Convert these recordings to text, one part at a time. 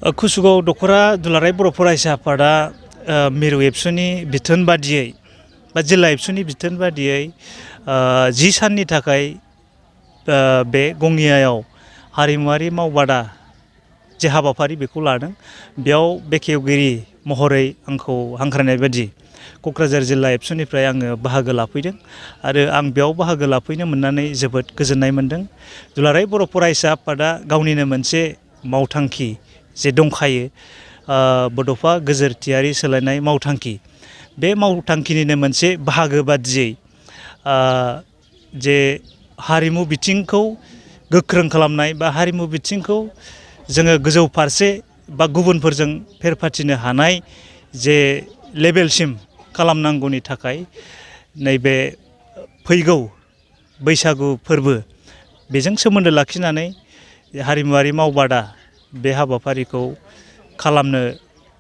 कुसुगाव दख'रा दुलाराय बर' फरायसा आफादा मिरु एबसुनि बिथोन बादियै बा जिल्ला एबसुनि बिथोन बादियै 10 साननि थाखाय बे गङियायाव हारिमुआरि मावबादा जे हाबाफारि बेखौ लादों। बेयाव बेखेवगिरि महरै आंखौ हांख्रायनाय बायदि क'क्राझार जिल्ला एबसुनिफ्राय आङो बाहागो लाफैदों आरो आं बेयाव बाहागो लाफैनो मोननानै जोबोद गोजोननाय मोनदों। दुलाराय बर' फरायसा आफादा गावनिनो मोनसे मावथांखि जे दंखायो, बड'फा गोजोरथियारि सोलायनाय मावथांखि। बे मावथांखिनिनो मोनसे बाहागो बादियै जे हारिमु बिथिंखौ गोख्रों खालामनाय बा हारिमु बिथिंखौ जोङो गोजौ फारसे बा गुबुनफोरजों फेर फाथिनो हानाय जे लेभेलसिम खालामनांगौनि थाखाय नैबे फैगौ बैसागु फोरबो बेजों सोमोन्दो लाखिनानै हारिमुआरि मावबादा बे हाबाफारिखौ खालामनो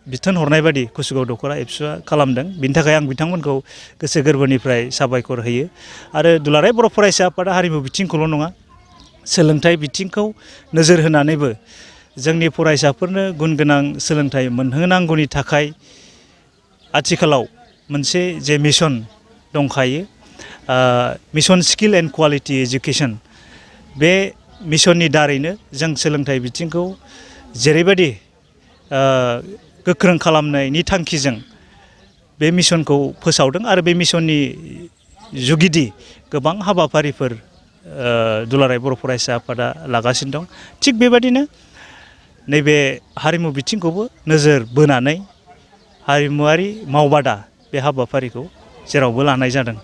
बिथोन हरनाय बादि कुसुगाव दख'रा एबसुआ खालामदों। बिनि थाखाय आं बिथांमोनखौ गोसो गोरबोनिफ्राय साबायखर होयो आरो दुलाराय बर' फरायसा आफादा हारिमु बिथिंखौल' नङा, सोलोंथाइ बिथिंखौ नोजोर होनानैबो जोंनि फरायसाफोरनो गुन गोनां सोलोंथाइ मोनहोनांगौनि थाखाय आथिखालाव मोनसे जे मिशन दंखायो, mission skill and quality education. बे मिशननि दारैनो जों सोलोंथाइ बिथिंखौ जेरैबायदि गोख्रों खालामनायनि थांखिजों बे मिशनखौ फोसावदों आरो बे मिशननि जुगिदि गोबां हाबाफारिफोर दुलाराय बर' फरायसा आफादा लागासिनो दं। थिग बेबादिनो नैबे हारिमु बिथिंखौबो नोजोर बोनानै हारिमुआरि मावबादा बे हाबाफारिखौ जेरावबो लानाय जादों।